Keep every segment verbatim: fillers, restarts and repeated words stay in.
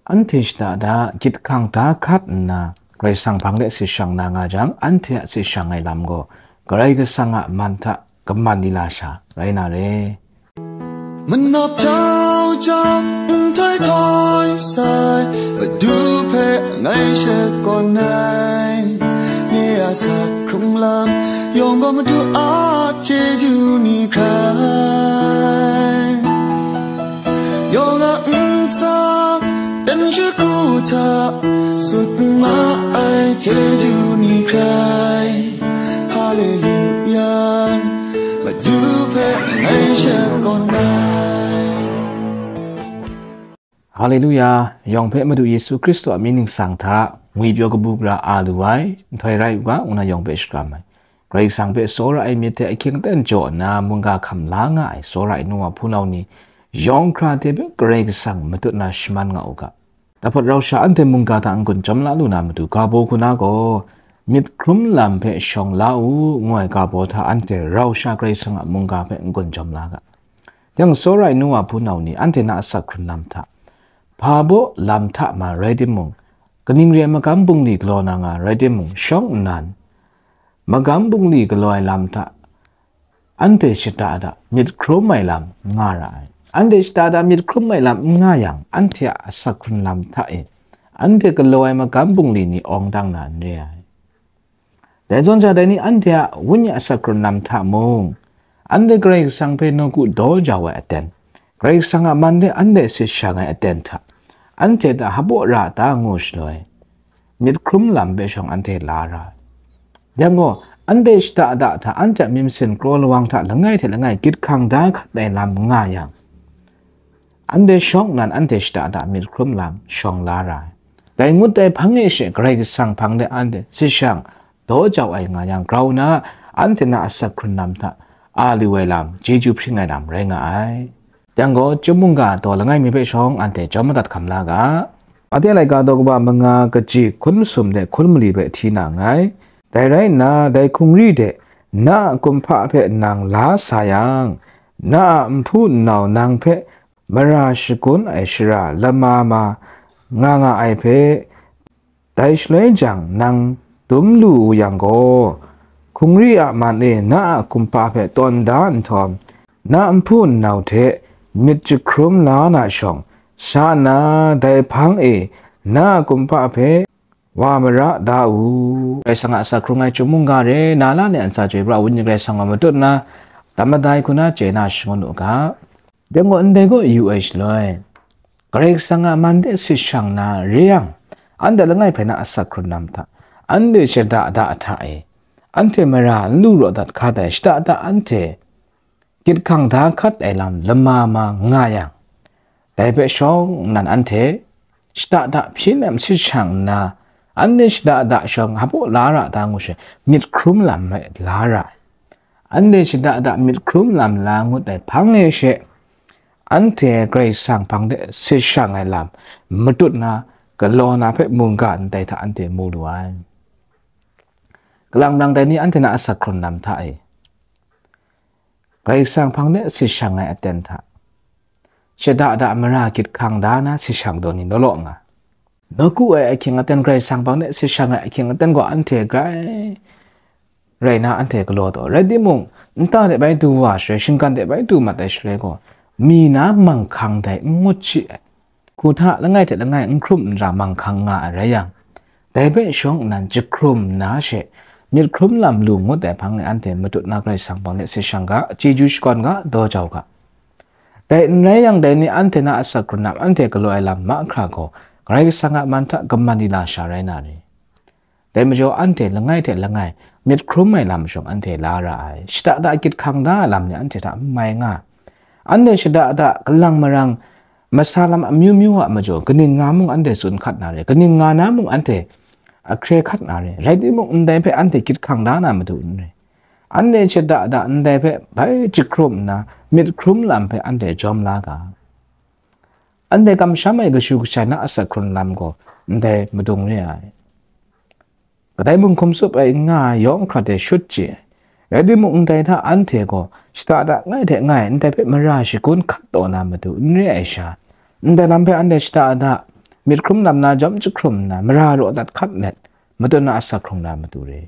Anhte shada da, gyit hkang da hkat nna, Karai Kasang hpang de sit shang na nga jang, anhte a sit shang ai lam gaw, Karai Kasang a man hta kaman di la sha rai na re. Manawp jau jau, nhtoi htoi sai, Madu hpe ngai shakawn ai. Nye a asak hkrung lam yawng gaw Madu a chyeju ni hkrai. Yawng a ntsa dan shagu hta sut ma ai chyeju ni hkrai. Haleluya, Madu hpe ngai shakawn ai. Haleluya, yawng hpe Madu Yesu Hkristu a mying ningsang hta ngwipyaw kabu gara a lu ai, nhtoi rai u ga, ngu na yawng hpe shakram ai. Karai Kasang hpe tsawra ai myit hte ahkying aten jaw nna mungga hkam la nga ai tsawra ai nu wa hpunau ni, yawng hkra hte hpe Karai Kasang matut na shaman nga u ga. Dahpawt rau sha anhte mungga hta n-gun jawm la lu na matu ga baw hku na gaw, myit hkrum lam hpe shawng la u, ngu ai ga baw hta anhte rau sha Karai Kasang a mungga hpe n-gun jawm la ga. Yang tsawra ai nu wa hpunau ni, anhte na asak hkrun lam hta, hpa baw lam hta ma rai timung, kaning re ai magam bungli galaw na nga rai timung, shawng nnan, magam bungli galaw ai lam hta, anhte shada da myit hkrum ai lam n nga ra ai. Anhte shada da myit hkrum ai lam n nga yang, anhte a asak hkrun lam hta e, anhte galaw ai magam bungli ni awng dang na n re ai. Dai zawn ja dai ni anhte a wenyi a asak hkrun lam hta mung, anhte Karai Kasang hpe nawku daw jau ai aten, Karai Kasang a man de anhte sit shang ai aten hta, anhte hta hpaw ra ta ngu shaloi, myit hkrum lam hpe shawng anhte la ra ai. Yang gaw, anhte shada da hta anhte a myit masin kraw lawang hta langai hte langai gyit hkang da hkat ai lam nga yang, anhte shawng nnan anhte shada da myit hkrum lam shawng la ra ai. Dai ngut ai hpang e she Karai Kasang hpang de anhte sit shang daw jau ai nga yang, grau na anhte na asak hkrun lam hta a lu ai lam, chyeju hpring ai lam rai nga ai. Yang gaw, chyum mungga daw langai mi hpe shawng anhte jawm madat hkam la ga. Mate laika daw kaba manga kaji hkun masum de hkun mali hpe hti na nngai. Dai rai nna, dai hkungri de na a kumhpa hpe nang la sa yang, na a nhpu nnau nang hpe mara shagun ai shara lama ma nga nga ai hpe, dai shaloi jang nang dum lu u yang gaw, hkungri a man e na a kumhpa hpe tawn da nhtawm, na nhpu nnau hte myit jahkrum la na shawng, sa nna dai hpang e na a kumhpa hpe wa mara da u. Karai Kasang a asak hkrung ai chyum mungga re, na la ni a ntsa chyoi pra ai Wenyi Karai Kasang wa matut nna, tam madai hku na chye na shangun u ga. Dai gaw ndai gaw yu ai shaloi, Karai Kasang a man de sit shang na re yang, anhte langai hpe na asak hkrun lam hta, anhte shada da hta e, anhte mara n lu raw dat hka dai shada da anhte gyit hkang da hkat ai lam lama ma nga yang, dai hpe shawng nnan anhte shada da hpyi nem sit shang nna, anhte shada da shawng hpaw la ra ta ngu she, myit hkrum lam rai la ra ai. Anhte shada da myit hkrum lam la ngut ai hpang e she, anhte Karai Kasang hpang de sit shang ai lam matut na, galaw na hpe mungga ndai hta anhte mu lu ai. Kalang nang dai ni anhte na asak hkrun lam hta e, Karai Kasang hpang de sit shang ai aten hta, shada da mara gyit hkang da na sit shang daw ni law law nga. Nawku ai ahkying aten Karai Kasang hpang de sit shang ai ahkying aten gaw anhte grai rai na anhte galaw taw. Rai timung, nta de bai du wa shaloi, shinggan de bai du mat ai shaloi gaw, mi na manghkang dai n ngut shi ai. Hku hta langai hte langai n hkrum n ra manghkang nga ai rai yang, dai hpe shawng nnan jahkrum nna she, myit hkrum lam lu ngut ai hpang e anhte matut na Karai Kasang hpang de sit shang ga, chyeju shakawn ga, daw jau ga. Dai n rai yang, dai ni anhte na asak hkrun lam, anhte galaw ai lam mahkra gaw, Karai Kasang a man hta kaman di la sha rai na ni? Dai majaw anhte langai hte langai myit hkrum ai lam shawng anhte la ra ai, shada da gyit hkang da ai lam ni anhte hta n mai nga. Anhte shada da kalang marang masa lam amyu myu a majaw kaning nga mung anhte tsun hkat na re, kaning nga na mung anhte ahkre hkat na re, rai timung ndai hpe anhte gyit hkang da na matu n re. Anhte shada da ndai hpe bai jahkrum nna, myit hkrum lam hpe anhte jawm la ga. Anhte kamsham ai kashu kasha na asak hkrun lam gaw ndai madung re ai. Kadai mung hkum tsup ai n nga ai yawng hkrat e shut chye ai. Rai timung, ndai hta anhte gaw shada da ngai hte ngai ndai hpe mara shagun hkat taw na matu n re ai sha, ndai lam hpe anhte shada da myit hkrum lam na jawm jahkrum nna, mara raw dat hkat let, matut na asak hkrung na matu re.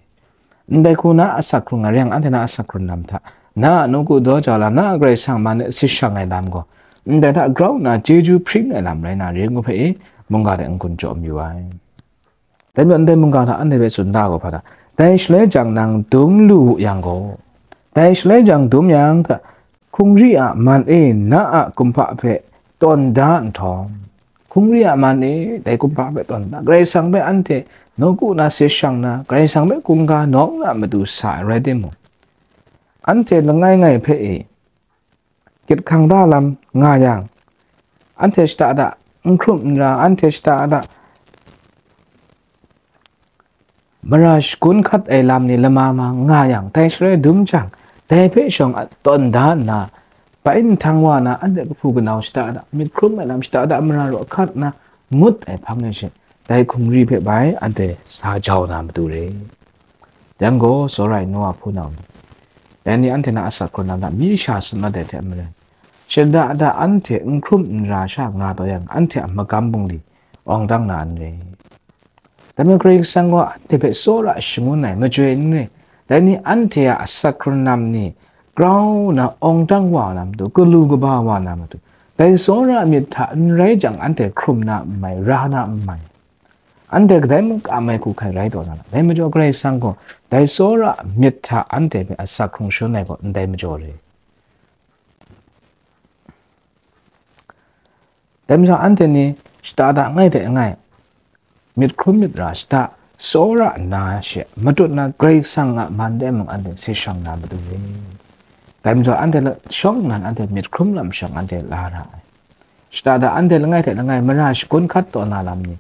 Ndai hku na asak hkrung na rai yang, anhte na asak hkrung lam hta, na a nawku daw jau lam, na a Karai Kasang man de si shang ai lam gaw, ndai hta grau nna chyeju hpring ai lam rai na re ngu hpe i, mungga de n-gun jaw mayu ai. Dai majaw ndai mungga hta anhte hpe tsun da gaw hpa ta? Dai shaloi jang nang dum lu wu yang gaw, dai shaloi jang dum yang hta, hkungri a man e na a kumhpa hpe tawn da nhtawm, hkungri a man e dai kumhpa hpe tawn da, Karai Kasang hpe anhte nawku na si shang na, Karai Kasang hpe hkungga nawng na matu sa ai rai timung, anhte langai ngai hpe e gyit hkang da lam nga yang, anhte shada da n hkrum n ra, anhte shada da mara shagun hkat ai lam ni lama ma nga yang, dai shaloi dum jang, dai hpe shawng a tawn da nna, bai nhtang wa na, anhte kahpu kanau shada da, myit hkrum ai lam shada da, mara raw hkat na, ngut ai hpang e she, dai hkungri hpe bai anhte sa jau na matu re. Yang gaw, tsawra ai nu a hpunau ni, dai ni anhte na asak hkrung lam hta mi sha tsun mat ai hte maren, shada da anhte n hkrum n ra sha nga taw yang, anhte a magam bungli awng dang na n re. Dai majaw Karai Kasang gaw anhte hpe tsawra shangun ai, majoi n re. Dai ni anhte a asak hkrung lam ni grau na awng dang wa na matu, galu kaba wa na matu, dai tsawra myit hta n rai jang, anhte hkrum na n mai, ra na n mai. Anhte kadai mung kam ai hku hkai rai taw na, dai majaw Karai Kasang gaw dai tsawra myit hta anhte hpe asak hkrung shangun ai gaw ndai majaw re. Dai majaw anhte ni shada da ngai hte ngai, myit hkrum myit ra shada tsawra nna she matut na, Karai Kasang a man de mung anhte si shang na matu re. Dai majaw anhte la shawng nnan anhte myit hkrum lam shawng anhte la ra ai. Shada da anhte langai hte langai mara shagun hkat taw na lam ni,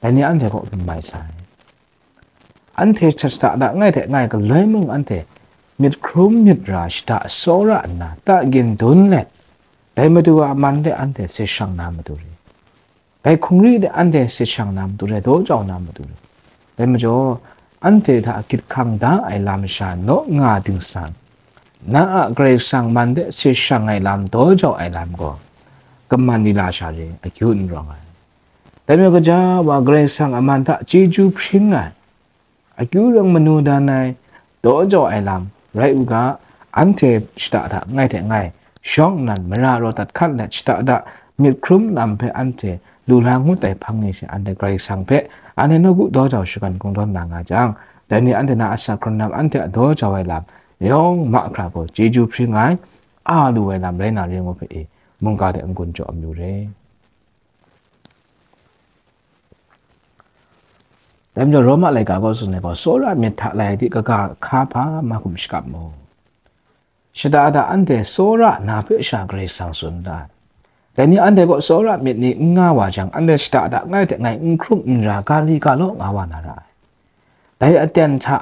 dai ni anhte kaw hkum mai sai. Anhte shada da ngai hte ngai galoi mung anhte myit hkrum myit ra shada tsawra nna, tahgin dun let, dai Madu a man de anhte si shang na matu re. Dai hkungri de anhte si shang na matu re, daw jau na matu re. Dai majaw, anhte hta gyit hkang da ai lam sha naw nga dingsa, na a Karai Kasang man de si shang ai lam, daw jau ai lam gaw, kaman lila sha re, akyu n rawng ai. Dai majaw, gaja wa Karai Kasang a man hta chyeju hpring ai, akyu rawng manu dan ai, daw jau ai lam rai u ga, anhte shada hta ngai hte ngai shawng nnan mara raw dat hkat let, shada da myit hkrum lam hpe anhte lu la ngut ai hpang ni she, anhte Karai Kasang hpe anhte nawku daw jau shagan kungdawn na nga jang, dai ni anhte na asak hkrung lam, anhte a daw jau ai lam yawng mahkra gaw chyeju hpring ai, a lu ai lam rai na re ngu hpe e, mungga de n-gun jaw mayu re. Dai majaw Roma laika gaw tsun ai gaw, tsawra myit hta lai di kaga hka hpa mahkum shakap mu. Shada da anhte tsawra na hpe sha Karai Kasang tsun da ai. Dai ni anhte gaw tsawra myit ni n nga wa jang, anhte shada da ngai hte ngai n hkrum n ra, ga li ga law nga wa na ra ai. Dai aten hta,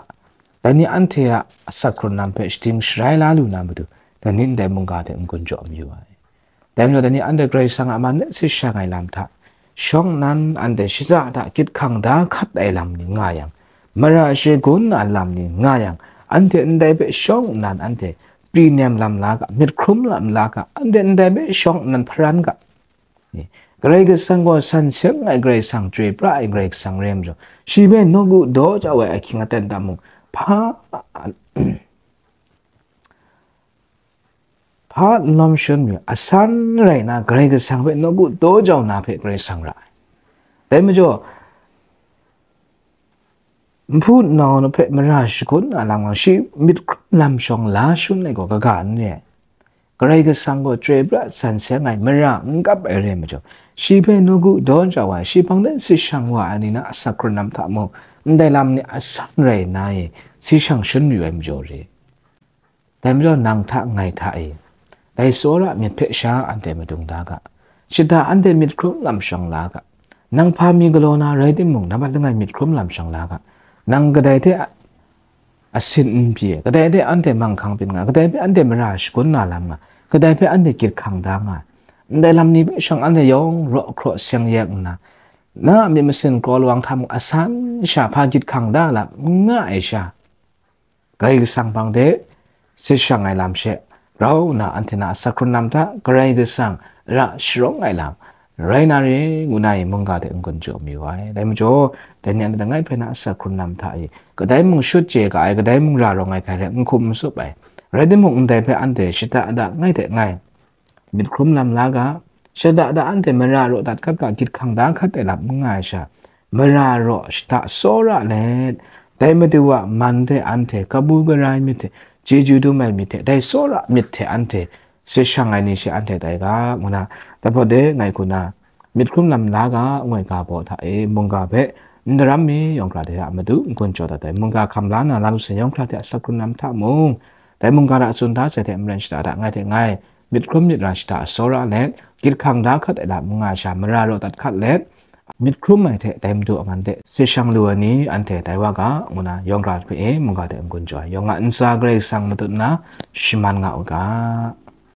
dai ni anhte a asak hkrung lam hpe shading sharai la lu na matu, dai ni ndai mungga hte n-gun jaw mayu ai. Dai majaw, dai ni anhte Karai Kasang a man de si shang ai lam hta shawng nnan, anhte shaja hta gyit hkang da hkat ai lam ni nga yang, mara shagun na lam ni nga yang, anhte ndai hpe shawng nnan anhte pri nem lam la ga, myit hkrum lam la ga, anhte ndai hpe shawng nnan hparan ga. Ni, Karai Kasang gaw san seng ai Karai Kasang, chyoi pra ai Karai Kasang rai majaw, shi hpe nawku daw jau ai ahkying aten hta mung, hpa hpa n lawm shangun mi, asan rai na, Karai Kasang hpe nawku daw jau na hpe Karai Kasang ra ai. Dai majaw, nhpu nau na hpe mara shagun na lam gaw, shi myit hkrum lam shawng la shangun ai gaw kaga n re ai. Karai Kasang gaw chyoi pra san seng ai, mara n kap ai rai majaw, shi hpe nawku daw jau ai, shi hpang de si shang wa ai ni na asak hkrung lam hta mung, ndai lam ni asan rai na e, si shang shangun yu ai majaw re. Dai majaw nang hta ngai hta e, dai tsawra myit hpe sha anhte madung da ga, shada anhte myit hkrum lam shawng la ga, nang hpa mi galaw na rai timung, nang mat langai myit hkrum lam shawng la ga, nang kadai hte a, asin n pyi, kadai hte anhte manghkang byin nga, kadai hpe anhte mara shagun na lam nga, kadai hpe anhte gyit hkang da nga, ndai lam ni hpe shawng anhte yawng raw hkraw seng yek nna, na a myit masin kraw lawang hta mung asan sha hpa gyit hkang da lam n nga ai sha, Karai Kasang hpang de si shang ai lam she, grau nna anhte na asak hkrung lam hta Karai Kasang ra sharawng ai lam, rai na re, ngu na i mungga hte n-gun jaw mayu ai. Dai majaw, dai ni a langai hpe na asak hkrun lam hta e, kadai mung shut chye ga ai, kadai mung ra rawng ai hkrai hte n hkum n tsup ai, rai timung, ndai hpe anhte shada da ngai hte ngai myit hkrum lam la ga, shada da anhte mara raw dat hkat ga, gyit hkang da hkat ai lam n nga ai sha, mara raw shada tsawra let, dai Madu a man hte anhte kabu gara ai myit hte, chyeju dum ai myit hte, dai tsawra myit hte anhte se shang ai ni she anhte tai ga, ngu na, dai hpawt de ngai hku na, myit hkrum lam la ga, ngu ai ga baw hta e, mungga hpe n daram mi, yawng hkra hte hta Madu n-gun jaw dat ai, mungga hkam la na, la lu sa yawng hkra hte asak hkrun lam hta mung, dai mungga hta tsun da sai hte maren shada da ngai hte ngai, myit hkrum myit ra shada tsawra let, gyit hkang da hkat ai lam n nga ai sha, mara raw dat hkat let, myit hkrum ai hte dai Madu a man hte se shang lu ai ni anhte tai wa ga, ngu na, yawng hkra hpe e mungga hte n-gun jaw ai, yawng a ntsa Karai Kasang matut nna shaman nga u ga.